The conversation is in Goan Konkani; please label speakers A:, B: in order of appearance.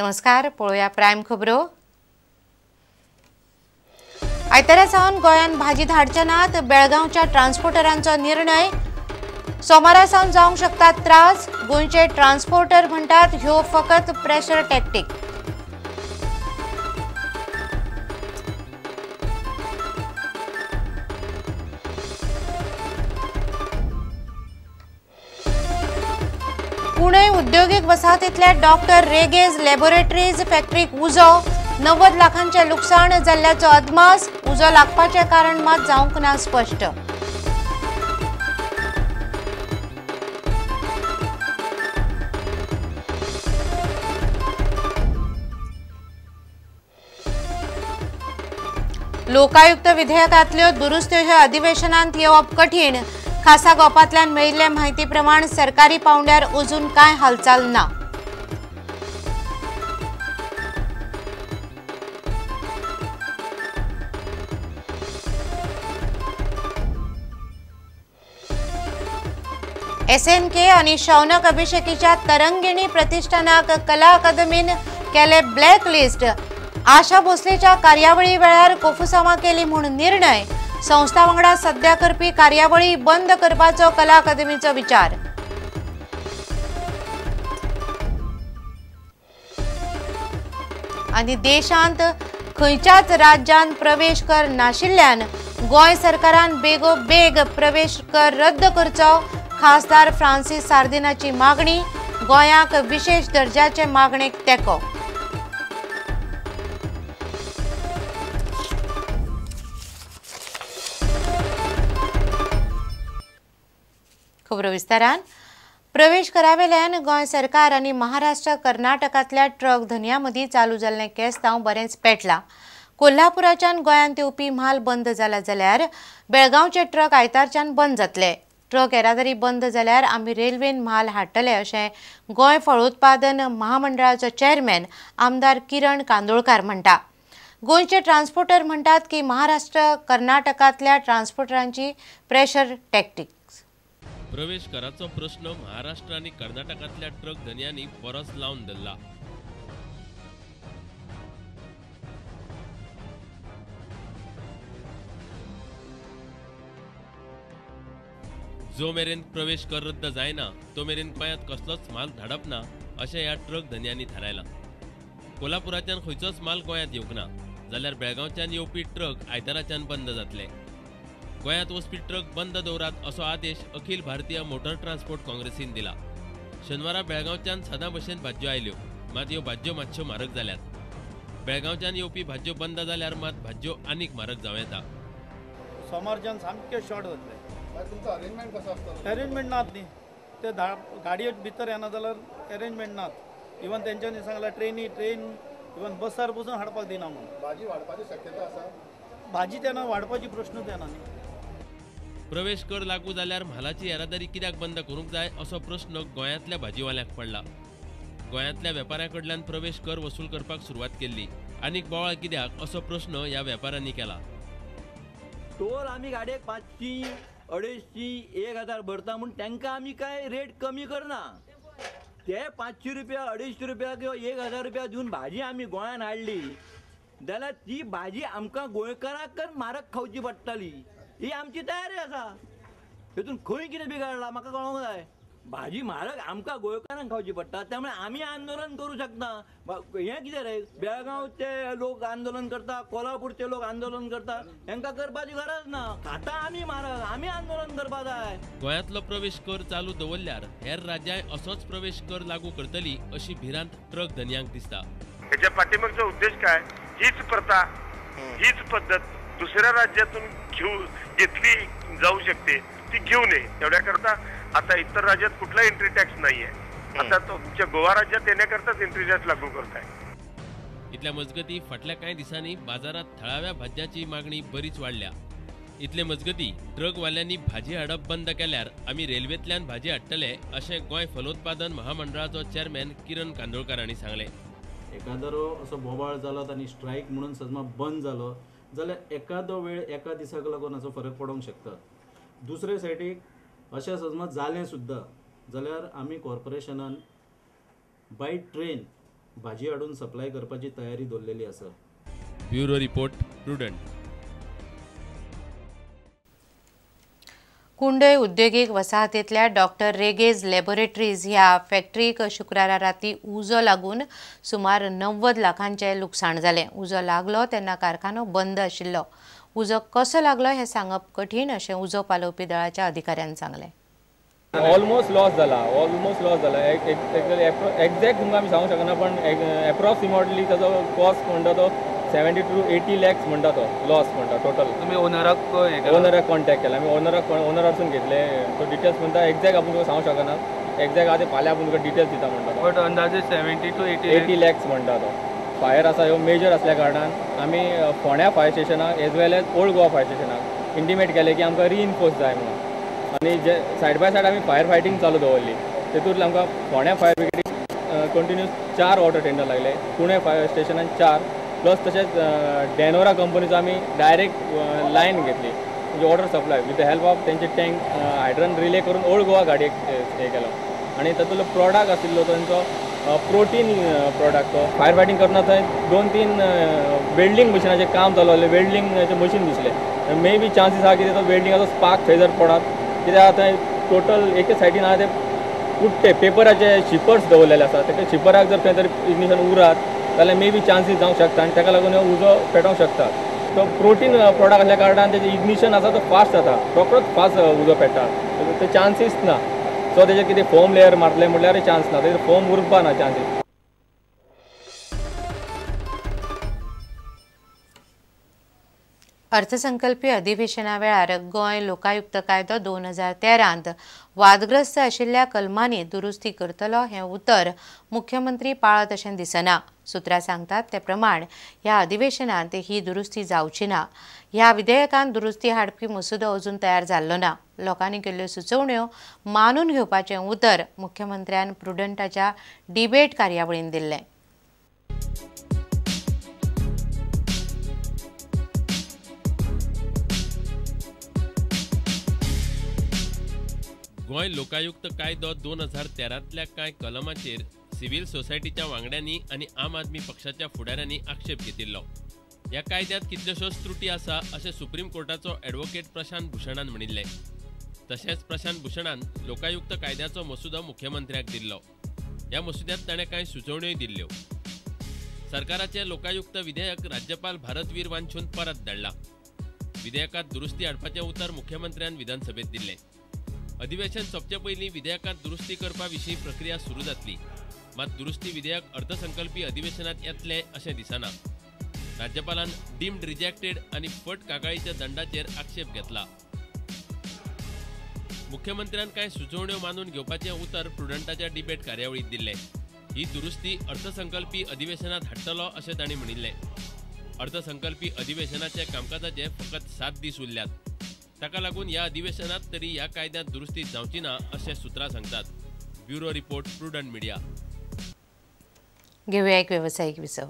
A: नमस्कार, पळोवया प्रायम खबरो। आयतारा सावन गोंयांत भाजी धाडचे नात, बेळगांवच्या ट्रान्सपोर्टरांचो निर्णय। सोमारा सावन जावंक शकतात त्रास, गोंयचे ट्रान्सपोर्टर म्हणटात ह्यो फकत प्रेशर टॅक्टीक। पुणे उद्योगीक वसाहतींतल्या डॉक्टर रेगेज लॅबोरेटरीज फॅक्टरीक उजो, 90 लाखांचें लुकसाण जाल्ल्याचो अदमास। उजो लागपाचें कारण मात जावंक ना स्पश्ट। लोकायुक्त विधेयकांतल्यो दुरुस्त्यो ह्या अधिवेशनांत येवप कठीण। खासा गोपांतल्यान मेळिल्ले म्हायती प्रमाण सरकारी पावंड्यार अजून कांय हालचाल ना। एसएनके आनी शौनक अभिषेकीच्या तरंगिणी प्रतिष्ठानाक कला अकादमीन केले ब्लॅक लिस्ट। आशा भोसलेच्या कार्यावळी वेळार कोफुसामा केली म्हूण निर्णय। संस्था वांगडा सध्या करपी कार्यावळी बंद करपाचो कला अकादमीचो विचार। आनी देशांत खंयच्याच राज्यांत प्रवेश कर नाशिल्ल्यान गोंय सरकारान बेगोबेग प्रवेश कर रद्द करचो, खासदार फ्रांसीस सार्दिनाची मागणी। गोंयाक विशेष दर्जाचे मागणेक तेंको। खबरो विस्तारान। प्रवेश करावेल्यान गोंय सरकार आनी महाराष्ट्र कर्नाटकांतल्या ट्रक धनयां मदीं चालू जाल्लें केस्तांव बरेंच पेटलां। कोल्हापुराच्यान गोंयांत येवपी म्हाल बंद जाला जाल्यार बेळगांवचे ट्रक आयतारच्यान बंद जातले। ट्रक येरादारी बंद जाल्यार आमी रेल्वेन म्हाल हाडटले अशें गोंय फळोत्पादन महामंडळाचो चेअरमॅन आमदार किरण कांदोळकार म्हणटा। गोंयचे ट्रान्सपोर्टर म्हणटात की महाराष्ट्र कर्नाटकांतल्या ट्रान्सपोर्टरांची प्रेशर टॅक्टिक।
B: प्रवेश कराचो प्रश्न महाराष्ट्र आनी कर्नाटकांतल्या ट्रक धनयांनी बरोच लावन धरला। जो मेरेन प्रवेश कर रद्द जायना तो मेरेन गोंयांत कसलोच म्हाल धाडप ना अशें ह्या ट्रक धनयांनी थारायलां। कोल्हापुराच्यान खंयचोच म्हाल गोंयांत येवंक ना जाल्यार बेळगांवच्यान येवपी ट्रक आयताराच्यान बंद जातले। गोंयांत वचपी ट्रक बंद दवरात असो आदेश अखिल भारतीय मोटर ट्रान्सपोर्ट काँग्रेसीन दिला। शेनवारा बेळगांवच्यान सदां भशेन भाजयो आयल्यो, मात ह्यो भाजयो मातश्यो म्हारग जाल्यात। बेळगांवच्यान येवपी भाजयो बंद जाल्यार मात भाजयो आनीक म्हारग जावं येता।
C: सोमारच्यान सामकें शॉर्ट जातलें।
D: तुमचो अरेंजमेंट कसो आसतलो?
C: अरेंजमेंट नात न्ही, ते गाडये भितर येना जाल्यार अरेंजमेंट नात। इवन तेंच्यांनी सांगलां ट्रेन इवन बसार पसून हाडपाक दिना म्हणून।
D: भाजी वाडपाची शक्यता आसा?
C: भाजी तेन्ना वाडपाची प्रश्नूच येना न्ही।
B: प्रवेश कर लागू जाल्यार म्हालाची येरादारी कित्याक बंद करूंक जाय असो प्रश्न गोंयांतल्या भाजीवाल्यांक पडला। गोंयांतल्या वेपाऱ्यां कडल्यान प्रवेश कर वसूल करपाक सुरवात केल्ली, आनीक बोवाळ कित्याक असो प्रश्न ह्या वेपाऱ्यांनी केला।
E: टोल आमी गाडयेक 500, 250, 1000 भरता म्हूण तांकां आमी कांय रेट कमी करना। ते 500 रुपया, 250 रुपया किंवा 1000 रुपया दिवन भाजी आमी गोंयांत हाडली जाल्यार ती भाजी आमकां गोंयकारांकच म्हारग खावची पडटली, ही आमची तयारी आसा। हेतून खंय कितें बिगाडलां म्हाका कळोंक जाय। भाजी म्हारग आमकां गोंयकारांक खावची पडटा, त्यामुळे आमी आंदोलन करूं शकना। हें कितें रे, बेळगांवचे लोक आंदोलन करता, कोल्हापूरचे लोक आंदोलन करता, हेंकां करपाची गरज ना। खाता आमी म्हारग, आमी आंदोलन करपा जाय।
B: गोंयांतलो प्रवेश कर चालू दवरल्यार हेर राज्यांय असोच प्रवेश कर लागू करतली अशी भिरांत ट्रक धनयांक दिसता।
F: हेच्या पाठीमागचो उद्देश काय? हीच प्रथा, हीच पद्धत दुसऱ्या राज्यातून घेतली जाऊ शकते, ती घेऊ नये तेवढ्याकरता। आता इतर राज्यात कुठला एंट्री टॅक्स नाहीये, आता तुमच्या गोवा राज्यात येण्याकरताच एंट्री टॅक्स लागू करताय।
B: इतल्या मजगती फाटल्या कांय दिसांनी बाजारात थळाव्या भाज्यांची मागणी बरीच वाडल्या। इतले मजगती ट्रकवाल्यांनी भाजी हाडप बंद केल्यार आमी रेल्वेंतल्यान भाजी हाडटले अशें गोंय फलोत्पादन महामंडळाचो चेअरमॅन किरण कांदोळकार हांणी सांगलें।
G: एखादरो असो बोवाळ जालो आनी स्ट्रायक म्हणून सजमा बंद जालो जाल्यार एकादो वेळ एका दिसाक लागून असो फरक पडोंक शकता। दुसरे सायडीक अशें सजमा जालें सुद्दां जाल्यार आमी कॉर्पोरेशनान बाय ट्रेन भाजी हाडून सप्लाय करपाची तयारी दवरलेली आसा.
B: Bureau report, Prudent.
A: Kundai उद्योगीक वसाहतींतल्या डॉक्टर रेगेज लॅबोरेटरीज ह्या फॅक्टरीक शुक्रारा राती उजो लागून सुमार 90 लाखांचें लुकसाण जालें. उजो लागलो तेन्ना कारखानो बंद आशिल्लो. उजो कसो लागलो हें सांगप कठीण अशें उजो पालोवपी दळाच्या अधिकाऱ्यान सांगलें.
H: ऑलमोस्ट लॉस जाला, ऑलमोस्ट लॉस जाला. एक्झॅक्ट तुमकां आमी सांगूंक शकना, पण एप्रॉक्सिमेटली ताजो कॉस्ट म्हणटा तो 70 to 80 lakhs म्हणटा तो लॉस म्हणटा टोटल.
I: तुमी ओनराक
H: ओनराक कॉन्टॅक्ट केला आमी, ओनराक ओनरासून घेतले तो डिटेल्स म्हणटा. एक्झॅक्ट आपूण तुका सांगूंक शकना, एक्झॅक्ट आतां फाल्यां आपूण तुका डिटेल्स दिता म्हणटा.
I: बट अंदाजे 70 to
H: 80 lakhs म्हणटा तो. फायर आसा ह्यो मेजर आसल्या कारणान आमी फोंड्या फायर स्टेशनाक as well as old Goa fire स्टेशनाक इंटिमेट केलें की आमकां रिइन्फोर्स जाय म्हणून. आनी जे सायड बाय सायड आमी फायर फायटींग चालू दवरली. तेतूंत आमकां फोंड्या फायर ब्रिगेडीक कंटिन्यूस 4 वॉटर टेंडर लागले, पुणे फायर स्टेशनान 4 प्लस तशेंच डॅनोरा कंपनीचो आमी डायरेक्ट लायन घेतली, म्हणजे water supply with the help of तेंचे टँक हायड्रन रिले करून ओल्ड गोवा गाडयेक हे केलो. आनी तातूंतलो प्रोडक्ट आशिल्लो तांचो प्रोटीन प्रोडक्ट. तो फायर फायटींग करतना थंय 2-3 वेल्डींग मशिनाचें काम चालू आसलें. वेल्डींगाचें मशीन दिसलें, मे बी चान्सीस आहा की तो वेल्डिंगाचो स्पार्क थंय जर पडत, कित्याक थंय टोटल एके सायडीन आहा ते कुट्टे पेपराचे शिपर्स दवरलेले आसा, तेका शिपराक जर खंय तरी इग्निशन उरात जाल्यार मे बी चान्सीस जावंक शकता आनी ताका लागून उजो पेटोवंक शकता. तो प्रोटीन प्रोडक्ट आसल्या कारणान तेजें इग्निशन आसा तो फास्ट जाता, रोकडोच फास्ट उजो पेट्टा, ते चान्सीस ना. सो तेजेर कितें फोम लेयर मारतले म्हणल्यार चान्स ना, तेजेर फोम उरपा ना चान्सीस.
A: अर्थसंकल्पीय अधिवेशना वेळार गोंय लोकायुक्त कायदो 2013 वादग्रस्त आशिल्ल्या कलमांनी दुरुस्ती करतलो हें उतर मुख्यमंत्री पाळत अशें दिसना. सूत्रां सांगतात ते प्रमाण ह्या अधिवेशनांत ही दुरुस्ती जावची ना. ह्या विधेयकान दुरुस्ती हाडपी मसुदो अजून तयार जाल्लो ना. लोकांनी केल्ल्यो सुचोवण्यो मानून घेवपाचें उतर मुख्यमंत्र्यान प्रुडंटाच्या डिबेट कार्यावळीन दिल्लें.
B: गोंय लोकायुक्त कायदो 2013तल्या कांय कलमाचेर सिव्हिल सोसायटीच्या वांगड्यांनी आनी आम आदमी पक्षाच्या फुडाऱ्यांनी आक्षेप घेतिल्लो. ह्या कायद्यांत कितल्योश्योच त्रुटी आसा अशें सुप्रीम कोर्टाचो ॲडव्होकेट प्रशांत भूषणान म्हणिल्लें. तशेंच प्रशांत भूषणान लोकायुक्त कायद्याचो मसुदो मुख्यमंत्र्याक दिल्लो. ह्या मसुद्यांत ताणें कांय सुचोवण्योय दिल्ल्यो. सरकाराचें लोकायुक्त विधेयक राज्यपाल भारतवीर वांछून परत धाडलां. विधेयकांत दुरुस्ती हाडपाचें उतर मुख्यमंत्र्यान विधानसभेत दिल्लें. अधिवेशन सोंपचे पयलीं विधेयकांत दुरुस्ती करपा विशीं प्रक्रिया सुरू जातली, मात दुरुस्ती विधेयक अर्थसंकल्पी अधिवेशनात येतलें अशें दिसना. राज्यपालान डीम्ड रिजेक्टेड आनी फट कागाळीच्या दंडाचेर आक्षेप घेतला. मुख्यमंत्र्यान कांय सुचोवण्यो मानून घेवपाचें उतर प्रुडंटाच्या डिबेट कार्यावळींत दिल्लें. ही दुरुस्ती अर्थसंकल्पी अधिवेशनात हाडटलो अशें तांणी म्हणिल्लें. अर्थसंकल्पी अधिवेशनाच्या कामकाजाचे फकत 7 दीस उरल्यात. ताका लागून ह्या अधिवेशनात तरी ह्या कायद्यांत दुरुस्ती जावची ना अशें सूत्रां सांगतात. Bureau report, prudent media.
A: घेवया एक वेवसायीक विसव.